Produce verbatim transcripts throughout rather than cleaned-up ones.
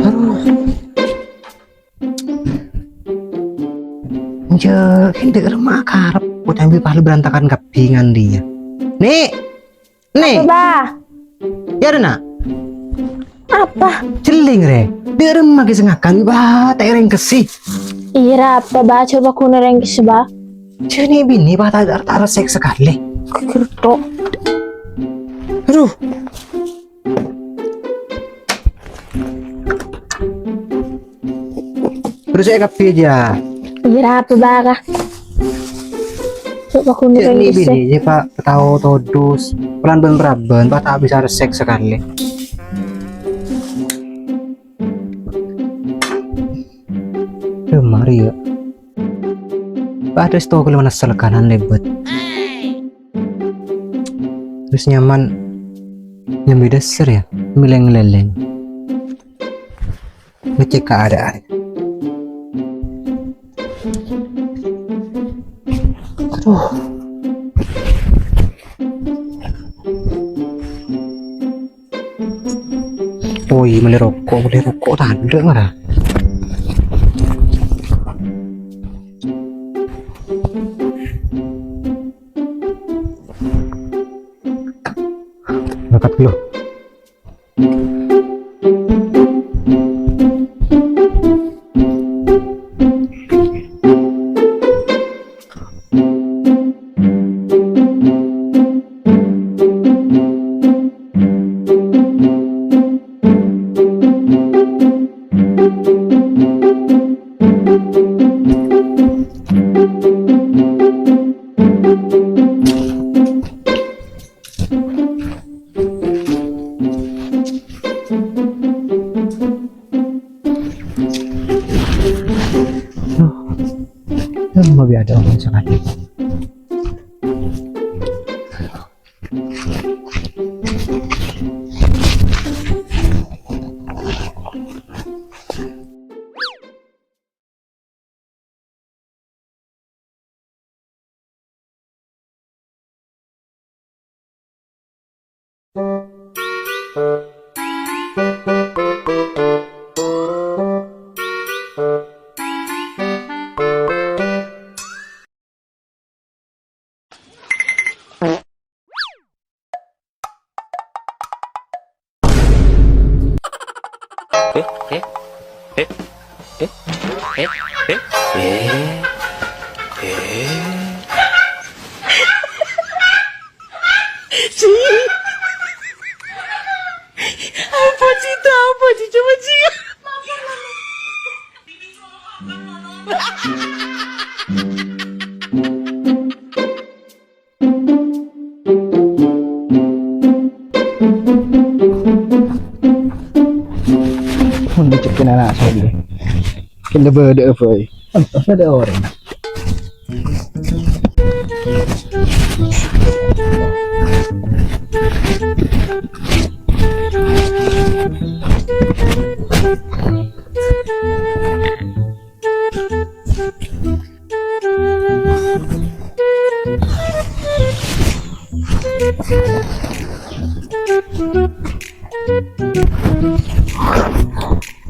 Aduh. Jâ', ḍâ' remma karep, kocambi pahal berantakan kabbhi ngan dhiyâ. Ni'! Ni'! Apa, Ba? Yâ, rè, Na'. Apa? Jhelling, rè. Ḍâ' remma ghi' sè ngakan, Ba, ta' èrèng kèsi. Iyâ, apa, Ba? Coba ghun èrèng kèsi, Ba. Jâ' nè' binè, Ba, ta', ta' resek sakalè. Kegerto. Aduh. Terros è kabbhi jâ. Iyâ, apa, Ba, ka? Coba ghun èrèng kèsi. Binè jâ, Pa', tao todus. Pelan bân-raban, Pa', ta' bisa resek sakalè. Ḍâ' marè, yâ. Pa' Resto kèlè manassa lekanan lèbât. Terros nyaman nyambi ḍâsar, yâ, mè' lèng-lèlèng. Ngecek keadaan. Aduh. Oi, mellè roko', mellè roko', tandhâ' mara. Berangkat dulu. Duh, duh, mau biar ada orang cakap. Eh, eh, eh, eh, eh, eh, eh, eh. Apa sih itu? Apa sih? Coba sih. Mon dicekin anak saya. Kena beda apa? Ada orang.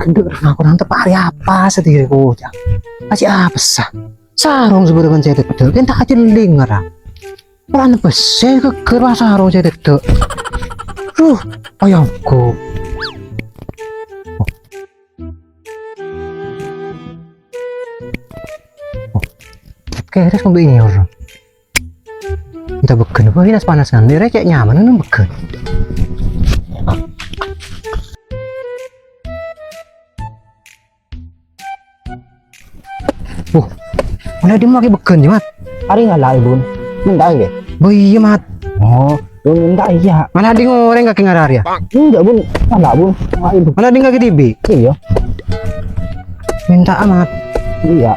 Gendut, aku nang tepa' arè apa sè dhiri koca'na? Ajjhâ' apa sah? Sarong sè bârâmman sè tèttè', kèng ta' ajhelling ara. Polana pèssè ghâgghâr pas sarong sè tèttè'. Duh, ayangku. Oh. Oh. Kèra sè ngambi' nyor. Ènta bâgân apa, nas-panas kan? Lèra cè' nyaman nang bâgân. Wah, malah dimma kè bâgân, Mat? Arè ngala', Bun. Mènta, ngghi? Bâh, iyâ, Mat. Oh, Bun, mènta, iyâ. Malah ding orèng kakè ngara arèya. Enggak, Bun. Ngala', Bun. Ngala', Bun. Malah ding kakè dhibi'. Iyâ. Mènta, Mat. Iyâ.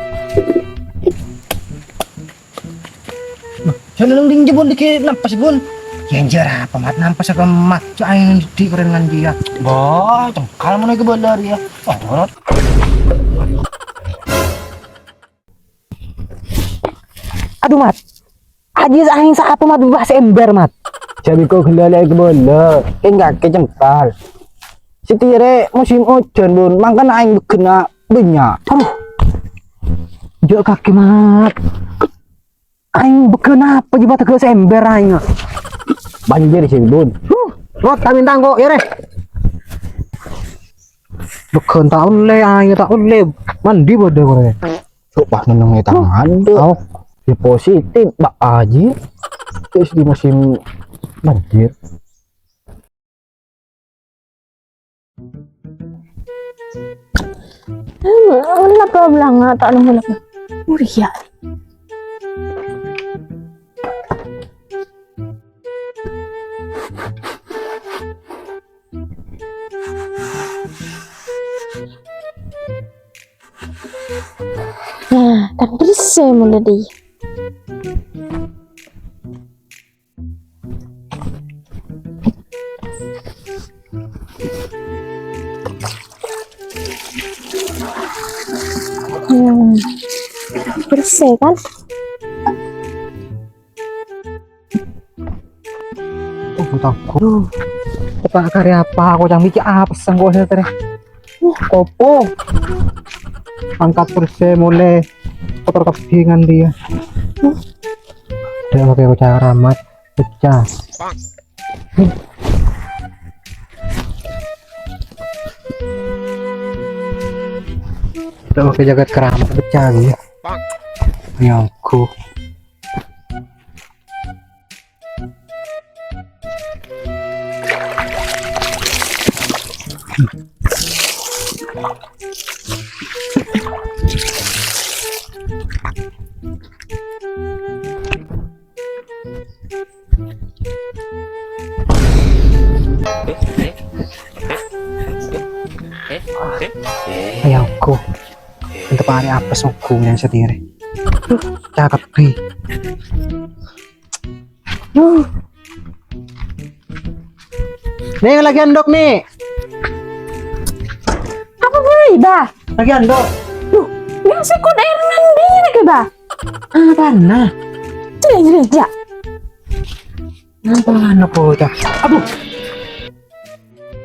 Jhâ' nèng ding jhâ', Bun, dhâggi' nampes, Bun. Yâ, enjâ' apa, Mat, nampes ka emma. Jhâ' aèng dhibi' kerrèn ngan jiyâ. Bâh, cengkal mon èkabâlâ rèya. Oh, aduh, Mat. Ajjhâ' aèng sapa, Mat? Bâh, sè ember, Mat. Jhâ' biko ghellâ' lè èkabâlâ. Kèng kakè cengkal. Satèya rè musim ojhân, Bun. Mangkana aèng bâgghâna bânnya'. Aduh. Jhâ' kakè, Mat. Aèng bâgghâna apa jiyâ, pas ta' sèmber aèng. Banjir sih, Bun. Huh, rot kami tangko, ya, rè. Bâgghâna ta' ollè, aèng ta' ollè. Mandi bâdâ, korè. Sok pas nengneng è tangan, tuh. Au. Di positif, Pak Haji. Terus di musim banjir. Hmm, kenapa belang tak nemu lagi? Muria. Nah, kan bersih mulai deh. Hmm, bersih kan? Oh, takut. Apa karya apa? Aku yang mikir apa sih, kok saya tadi? Kopo. Angkat kursi mulai kotor kepingan dia. Dia pakai bocah keramat, pecah. Dia pakai jagat keramat, pecah dia. Ya aku. Ayo, go. Untuk hari apa sungguh yang setir? Cakep, Bi. Nih, lagi andok, nih. Apa boleh, Bah? Lagi andok. Duh, yang sekut air mandi lagi, Bah. Apa nah? Jelek, jelek, jelek. Apa nah, kok, Cak? Aduh.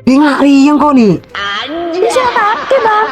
Bingung riyang kok, nih. Bisa pakai, Bah.